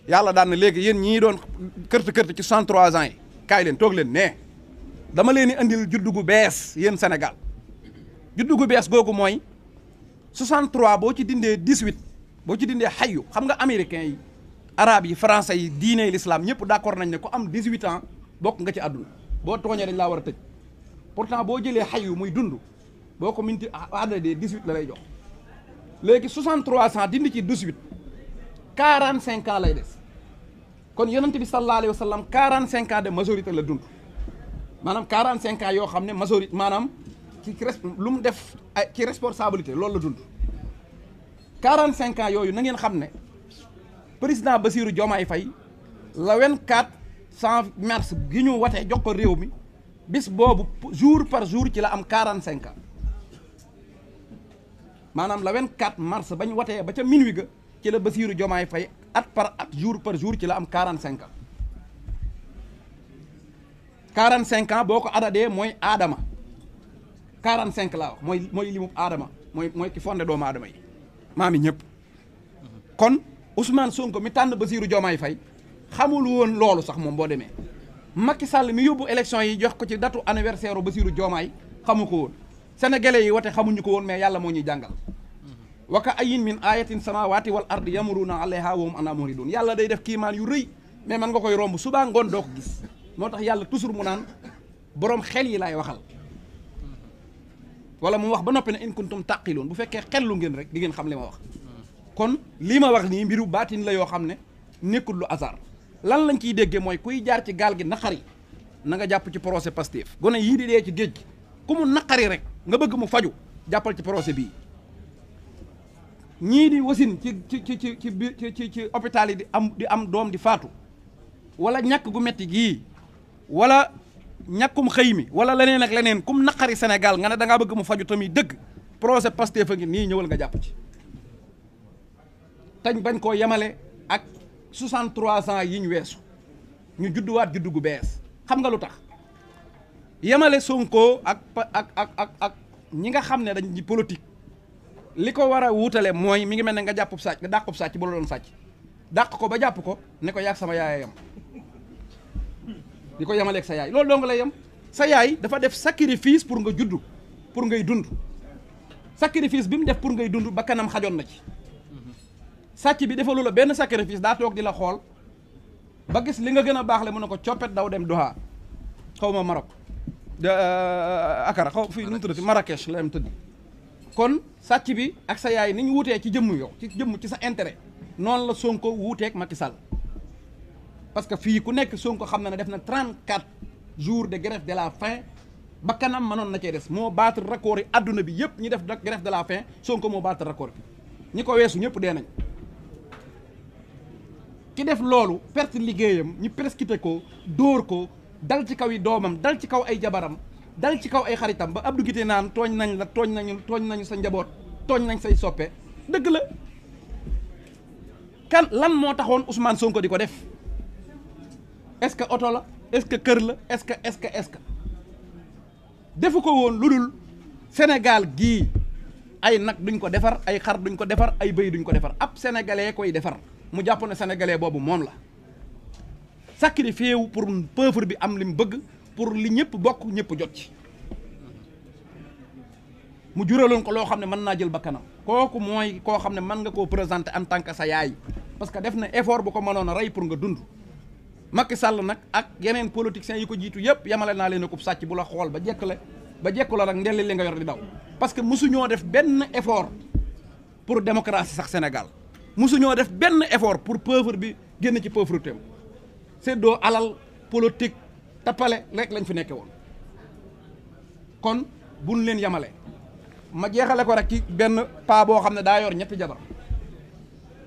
yàlla daan na léegi yéen ñii doon kërti ci 63 ans yi kaay leen toog leen ne dama leen di andil juddu gu bees yéen Sénégal juddu gu bees googu mooy 63 boo ci dindee 18 boo ci dindee xayu xam nga américains yi arabes yi français yi diine l'islam ñëpp d'accord nañ ne ku am 18 ans bokk nga ci àdduna boo tooñee dañ laa war a tëj pourtant boo jëlee xayu muy dund boo ko minti àddadee 18 la lay jox léegi 63 dindi ci 18 45 ans lay des kon yonent bi sallallahu alayhi wa sallam 45 ans de majorité la dund maanaam 45 ans yoo xam ne majorité maanaam ci lu mu def ci responsabilité loolu la dund 45 ans yooyu na ngeen xam ne président Bassirou Diomaye Faye la 24 mars gi ñu watee jox ko réew mi bis boobu jour par jour ci la am 45 ans maanaam la 24 mars bañ watee ba ca minuit ga ci la Bassirou Diomaye Faye at par at jour par jour ci la am 45 ans 45 ans boo ko adadee mooy aadama 45 laa wax mooy limu aadama mooy ki fondé doomu aadama yi maami ñëpp kon Ousmane Sonko mi tànn Bassirou Diomaye Faye xamul woon loolu sax moom boo demee Macky Sall mi yóbbu élection yi jox ko ci datu anniversaire u Bassirou Diomaye xamu ko woon sénégalais yi wate xamuñu ko woon mais yàlla moo ñuy jàngal wa ka ayyin min ayatin samawati wal ardi yamuruna alayha wa hum anha muridun yàlla day def kiimaan yu rëy mais man nga koy romb subaa ngoon doo ko gis moo tax yàlla toujours mu naan boroom xel yi laay waxal wala mu wax ba noppi ne in kuntum taqiloon bu fekkee xellu ngeen rek di ngeen xam li ma wax kon lii ma wax nii mbiru baatin la yoo xam ne nekkul lu hasard lan lañ ciy déggee mooy kuy jaar ci gaal gi naqari na nga jàpp ci procès Pastef gone yii di dee ci géej gi ku mu naqari rek nga bëgg mu faju jàppal ci procès bii ñii di wasin ci hôpital yi di am doom di faatu wala ñàkk gu metti gii wala ñàkkum xëy mi wala leneen ak leneen kum naqari Sénégal nga ne da ngaa bëgg mu faju tamit dëgg procès Pastef a ngi nii ñëwal nga jàpp ci tañ bañ koo yemale ak 63 ans yi ñu weesu ñu judduwaat juddu gu bees xam nga lu tax yemale Sonko ak ñi nga xam ne dañ di politique li ko war a wuutale mooy mi ngi mel ne nga jàpp sàcc nga dàqub sàcc ba la doon sàcc dàq ko ba jàpp ko ne ko yaag sama yaay yam di ko yemaleeg sa yaay loolu doo nga lay yem sa yaay dafa def sacrifice pour nga juddu pour ngay dund sacrifice bi mu def pour ngay dund ba kanam xajoon na ci sàcc bi defalu la benn sacrifice daa toog di la xool ba gis li nga gën a baax le mu ne ko coppet daw dem Doha xaw ma Maroc akara xaw fii nu mu tuddati Marrakech la dem tëdd kon sàcc bi ak sa yaay ni ñu wutee ci jëmm yow ci jëmm ci sa intérêt noonu la Sonko wuuteeg Macky Sall parce que fii ku nekk Sonko xam na ne def na 34 jours de grève de la faim ba kanam mënoon na cee des moo battre record yi adduna bi yëpp ñi def grève de la faim Sonko moo battre record bi ñi ko weesu ñëpp dee nañ ki def loolu perte liggéeyam ñu presquité ko dóor ko dal ci kaw yi doomam dal ci kaw ay jabaram dal ci kaw ay xaritam ba Abdou Guité naan tooñ nañ la tooñ nañu sa njaboot tooñ nañ say soppe dëgg la kan lan moo taxoon Ousmane Sonko di ko def est-ce que oto la est-ce que kër la est-ce que defu ko woon lu dul Sénégal gii ay nag duñ ko defar ay xar duñ ko defar ay bëy duñ ko defar ab sénégalais koy defar mu jàpp ne sénégalais boobu moom la sacrifié wu pour peuple bi am li mu bëgg pour li ñëpp bokk ñëpp jot ci mu juraloon ko loo xam ne mën naa jël bakkanam kooku mooy koo xam ne mën nga koo présenter en tant que sa yaay parce que def na effort bu ko mënoon a rey pour nga dund Macky Sall nag ak yeneen politiciens yi ko jiitu yëpp yamale naa leen ko sàcc bu la xool ba jekku la nag ndelli li nga yor di daw parce que mosuñoo def benn effort pour démocratie sax Sénégal mosuñoo def benn effort pour pauvre bi génn ci pauvreté am seddoo alal politique tappale rek lañ fi nekke woon kon buñ leen yamale ma jeexale ko rek ci benn paa boo xam ne daa yor ñetti jabar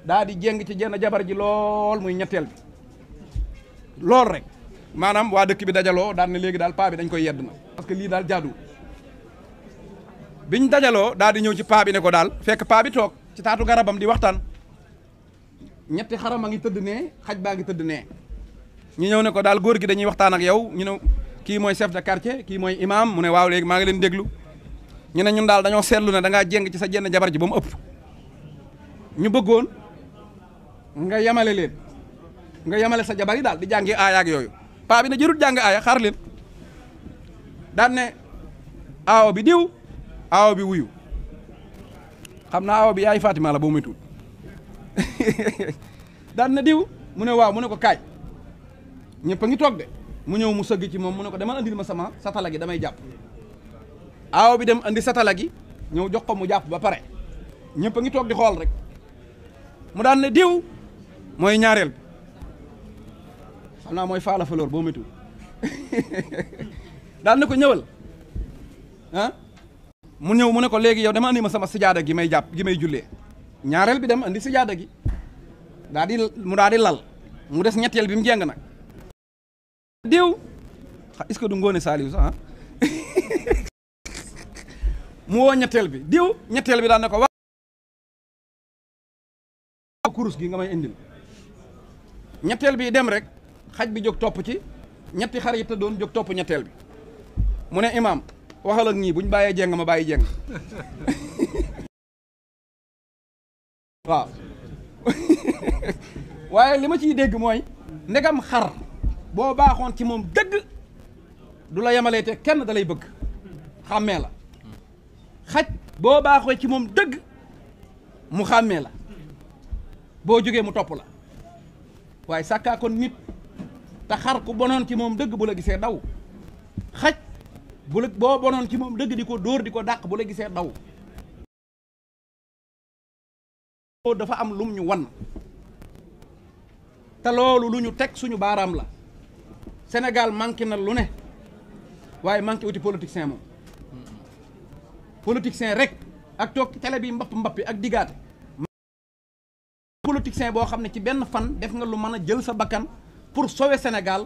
daa di jéng ci jenn jabar ji lool muy ñetteel bi lool rek maanaam waa dëkk bi dajaloo daan ne léegi daal paa bi dañ koy yedd na parce que lii daal jaadu biñ dajaloo daal di ñëw ci paa bi ne ko daal fekk paa bi toog ci taatu garabam di waxtaan ñetti xaram a ngi tëdd nee xaj baa ngi tëdd nee ñu ñëw ne ko daal góor gi dañuy waxtaan ak yow ñu ne kii mooy chef de quartier kii mooy imam mu ne waaw léegi maa ngi leen déglu ñu ne ñun daal dañoo seetlu ne da ngaa jéng ci sa jenn jabar ji ba mu ëpp ñu bëggoon nga yamale leen nga yemale sa jabar yi daal di jàngi aaya ak yooyu paa bi ne jërut jàng aaya xaar leen daan ne aawo bi diw aawo bi wuyu xam naa aawo bi yaay Fatima la boo muy tuut daan ne diw mu ne waaw mu ne ko kaay ñëpp a ngi toog de mu ñëw mu sëgg ci moom mu ne ko demal andil ma sama satala gi damay jàpp aawo bi dem andi satala gi ñëw jox ko mu jàpp ba pare ñëpp a ngi toog di xool rek mu daan ne diw mooy ñaareel bi xam naa mooy faala faloor boo muy tuut daan ne ko ñëwal ah mu ñëw mu ne ko léegi yow dama andi ma sama sijaada gi may jàpp gi may jullee ñaareel bi dem andi sijaada gi daal di lal mu des ñetteel bi mu jeng nag diw est-ce que du ngoone Saliou sax mu woo ñetteel bi diw ñetteel bi daan ne ko wax kurus gi nga may indil ñetteel bi dem rek xaj bi jóg topp ci ñetti xar yi te doon jóg topp ñetteel bi mu ne imaam waxal ak ñii buñ bàyyee jeng ma bàyyi jeng waaw waaye li ma ciy dégg mooy ndegam xar boo baaxoon ci moom dëgg du la yemalee te kenn da lay bëgg xàmmee la xaj boo baaxoo ci moom dëgg mu xàmmee la boo jógee mu topp la waaye sàkkaa kon nit te xar ku bonoon ci moom dëgg bu la gisee daw xaj boo bonoon ci moom dëgg di ko dóor di ko dàq bu la gisee daw dafa am lum ñu wan te loolu lu ñu teg suñu baaraam la Sénégal manqué na lu ne waaye manqué wuti politicien moom politicien rek ak toog télé bi mbappi ak diggaate politicien boo xam ne ci benn fan def nga lu mën a jël sa bakkan pour sauver Sénégal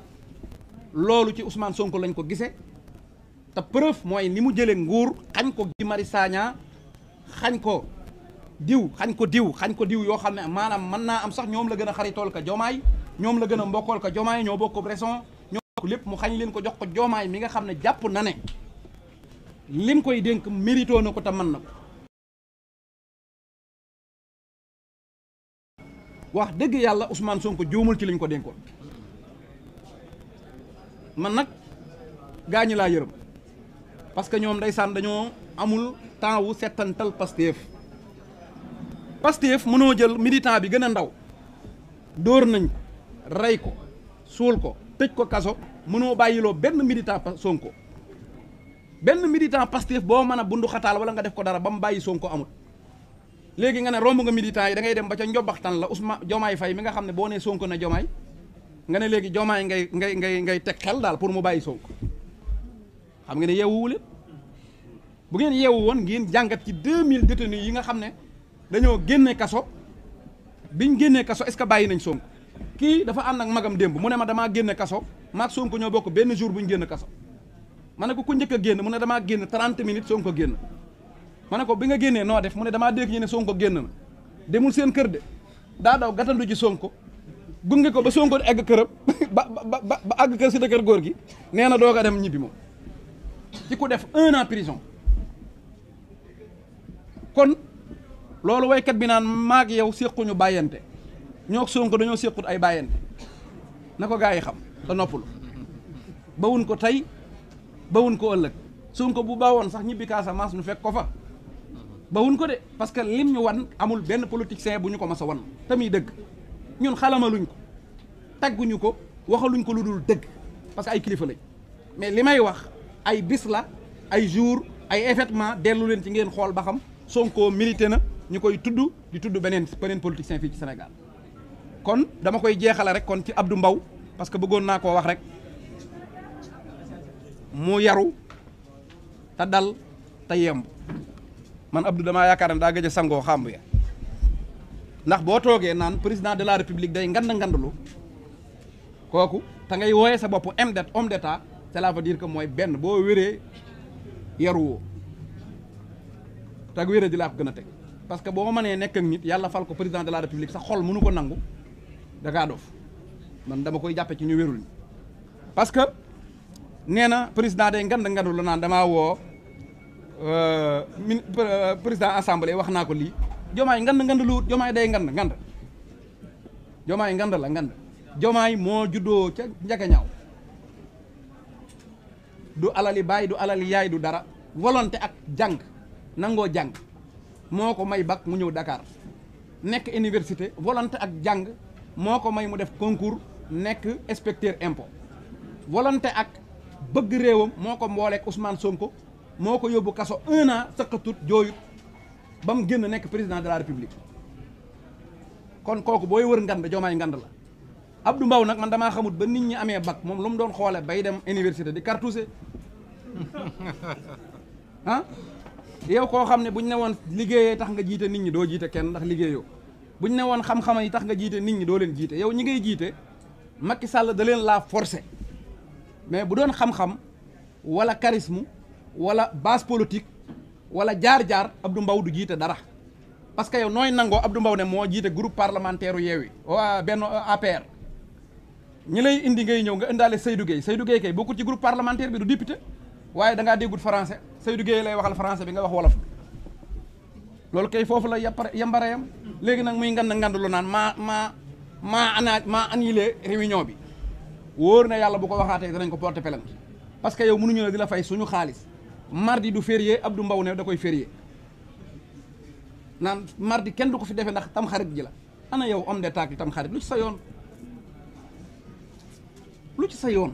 loolu ci Ousmane Sonko lañ ko gisee te preuve mooy ni mu jëlee nguur xañ ko Guy Marius Sagna xañ ko diw yoo xam ne maanaam mën naa am sax ñoom la gën a xaritool ka Jomaay ñoom la gën a mbokkool ka Jomaay ñoo bokk raison ñoo bokk lépp mu xañ leen ko jox ko Jomaay mi nga xam ne jàpp na ne lim koy dénk mérito na ko te mën na ko wax dëgg yàlla Ousmane Sonko juumul ci liñ ko dénkoon man nag gaañu laa yërëm parce que ñoom ndeysaan dañoo amul temps wu settantal Pastef mënoo jël militant bi gën a ndaw dóor nañ ko rey ko suul ko tëj ko kaso mënoo bàyyiloo benn militant Sonko benn militant Pastef boo mën a bundu xataal wala nga def ko dara ba mu bàyyi Sonko amul léegi nga ne romb nga militant yi da ngay dem ba ca njobaxtan la Ousmane Diomaye Faye mi nga xam ne boo nee Sonko na Diomaye nga ne léegi Diomaye ngay teg xel daal pour mu bàyyi Sonko xam nga ne yeewuwu leen bu ngeen yeewu woon ngeen jàngat ci 2000 détenus yi nga xam ne dañoo génne kaso biñ génnee kaso est-ce que bàyyi nañ Sonko kii dafa ànd ak magam démb mu ne ma damaa génne kaso maag Sonko ñoo bokk benn jour buñ génn kaso ma ne ko ku njëkk a génn mu ne damaa génn 30 minutes Sonko génn ma ne ko bi nga génnee noo def mu ne damaa dégg ñu ne Sonko génn na demul seen kër de daa daw gàttandu ji Sonko gunge ko ba Sonko egg këram ba àgg kër si de kër góor gi nee na doog a dem ñibbi moom ci ku def 1 an prison kon loolu waykat bi naan maag yow séquñu bàyyante ñoo Sonko dañoo séqut ay bàyyante na ko gaa yi xam te noppalu bawun ko tey bawun ko ëllëg Sonko bu bawoon sax ñibbi Casamance ñu fekk ko fa bawun ko de parce que lim ñu wan amul benn politicien bu ñu ko mas a wan te muy dëgg ñun xalamaluñ ko tagguñu ko waxaluñ ko lu dul dëgg parce que ay kilifa lañ mais li may wax ay bis la ay jour ay événement dellu leen ci ngeen xool ba xam Sonko milité na ñu koy di tudd beneen politicien fii ci Sénégal kon dama koy jeexale rek kon ci Abdou Mbow parce que bëggoon naa koo wax rek mu yaru te dal te yemb man Abdou damaa yaakaar ne daa gëj a sangoo xàmb ya ndax boo toogee naan président de la république day ngandalu kooku te ngay wooyee sa bopp homme d'état cela veut dire que mooy benn boo wéree yaruwoo te wéree di laa ko gën a teg parce que boo mënee nekk ak nit yàlla fal ko président de la république sa xol mënu ko nangu da ngaa dof man dama koy jàppe ci ñu wérul ñi parce que nee na président day ngandu la naan damaa woo président assemblée wax naa ko lii Diomaye ngand lu Diomaye day ngand Diomaye ngand la ngand Jomaay moo juddoo ca njagañaaw du alali baay du alali yaay du dara volonté ak jàng nangoo jàng moo ko may bac mu ñëw Dakar nekk université volonté ak jàng moo ko may mu def concours nekk inspecteur impôt volonté ak bëgg réewam moo ko mbooleek Ousmane Sonko moo ko yóbbu kaso 1 an sëqatut jooyut ba mu génn nekk président de la république kon kooku booy wër ngand Diomaye ngand la Abdou Mbow nag man damaa xamut ba nit ñi amee bac moom lu mu doon xoole bay dem université di cartouché ah yow koo xam ne buñ ne woon liggéeyee tax nga jiite nit ñi doo jiite kenn ndax liggéeyoo buñ ne woon xam-xam yi tax nga jiite nit ñi doo leen jiite yow ñi ngay jiite Macky Sall da leen laa forcé mais bu doon xam-xam wala charisme wala base politique wala jaar-jaar Abdou Mbow du jiite dara parce que yow nooy nangoo Abdou Mbow ne moo jiite groupe parlementaire u Yewwi waa benn APR ñi lay indi ngay ñëw nga indaale Seydou Gueye kay bokkul ci groupe parlementaire bi du député waaye da ngaa déggut français Seydou Gueye lay waxal français bi nga wax wolof loolu kay foofu la yambareyam léegi nag muy ngand lu naan maa annulé réunion bi wóor na yàlla bu ko waxaatee danañ ko porter plainte parce que yow mënuñu ne di la fay suñu xaalis mardi du férié Abdou Mbow ne da koy férié naan mardi kenn du ko fi defee ndax tam xarit ji la ana yow homme d'état tam xarit lu ci sa yoon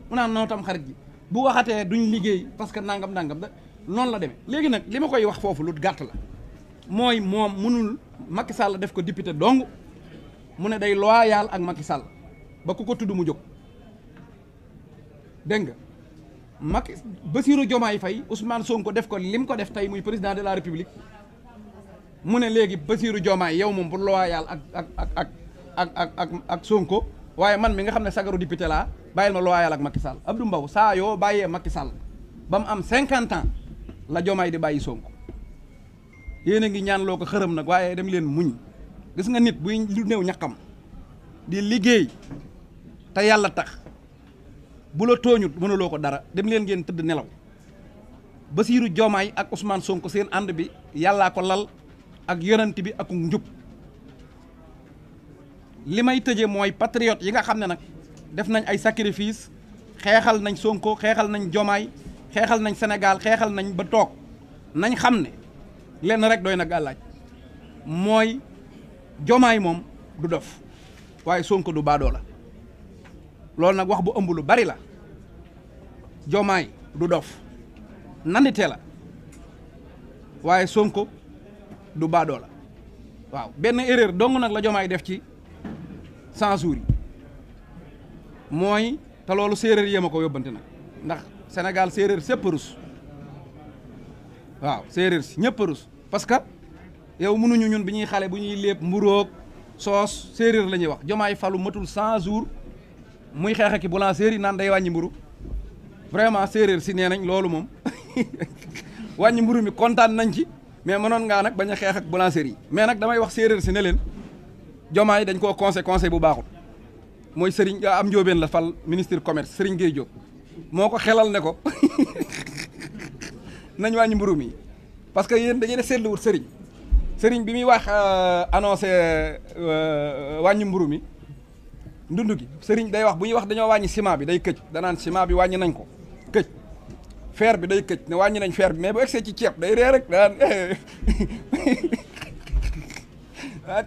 mu naan noo tam xarit ji bu waxatee duñ liggéey parce que nangam da noonu la demee léegi nag li ma koy wax foofu lu gàtt la mooy moom mënul Macky Sall def ko député dong mu ne day loyal ak Macky Sall ba ku ko tudd mu jóg dégg nga Macky Bassirou Diomaye Faye Ousmane Sonko def ko lim ko def tey muy président de la République mu ne léegi Bassirou Diomaye yow moom bu loyal ak Sonko waaye man mi nga xam ne sagaru député laa bàyyil ma loyal ak Macky Sall Abdou Mbow saa yoo bàyyee Macky Sall ba mu am 50 ans la Diomaye di bàyyi Sonko yéen a ngi ñaan loo ko xërëm nag waaye dem leen muñ gis nga nit buy lu néew ñaqam di liggéey te yàlla tax bu la tooñut mënuloo ko dara dem leen ngeen tëdd nelaw Bassirou Diomaye ak Ousmane Sonko seen ànd bi yàllaa ko lal ak yonent bi ak njub li may tëjee mooy patriote yi nga xam ne nag def nañ ay sacrifice xeexal nañ Sonko xeexal nañ Diomaye xeexal nañ Sénégal xeexal nañ ba toog nañ xam ne lenn rek doy na gàllaaj mooy Diomaye moom du dof waaye Sonko du baadoo la loolu nag wax bu ëmb lu bari la Diomaye du dof nandite la waaye Sonko du baadoo la waaw benn erreur dong nag la Diomaye def ci 100 jours yi mooy te loolu séeréer yéema ko yóbbante nag ndax Sénégal séeréer sépp rus waaw séeréer si ñëpp rus parce que yow mënuñu ñun bi ñuy xale bu ñuy lépp mburoog soos séeréer la ñuy wax Diomaye falu matul 100 jours muy xeex ak boulangerie yi naan day wàññi mburu vraiment séeréer si nee nañ loolu moom wàññi mburu mi kontaan nañ ci mais mënoon ngaa nag bañ a xeex ak boulangerie yi mais nag damay wax séeréer si ne leen Diomaye dañ koo conseil bu baaxul mooy Serigne am njóobeen la fal ministre commerce Serigne Gueye Diop moo ko xelal ne ko nañ wàññi mburu mi parce que yéen dañuy def seetluwut Serigne bi muy wax annoncé wàññi mburu mi ndund gi Serigne day wax bu ñuy wax dañoo wàññi ciment bi day këj danaan ciment bi wàññi nañ ko këj fer bi day këj ne wàññi nañ fer bi mais bu egsee ci ceeb day ree rek daan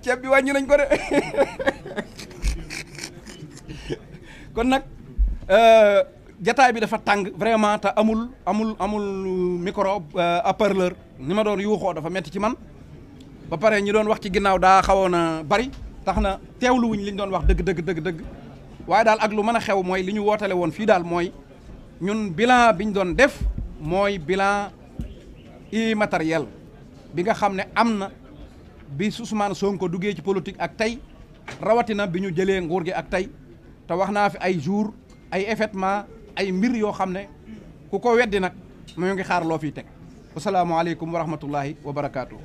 ceeb bi wàññi nañ ko de kon nag jataay bi dafa tàng vraiment te amul micro haut-parleur ni ma doon yuuxoo dafa metti ci man ba pare ñi doon wax ci ginnaaw daa xawoon a bari tax na teewlu wuñ li ñu doon wax dëgg waaye daal ak lu mën a xew mooy li ñu wootale woon fii daal mooy ñun bilan bi ñu doon def mooy bilan immatériel bi nga xam ne am na bi Ousmane Sonko duggee ci politique ak tey rawatina bi ñu jëlee nguur gi ak tey te wax naa fi ay jour ay événement ay mbir yoo xam ne ku ko weddi nag mu ngi xaar loo fiy teg asalaamaaleykum wa rahmatullahi wa barakaatu.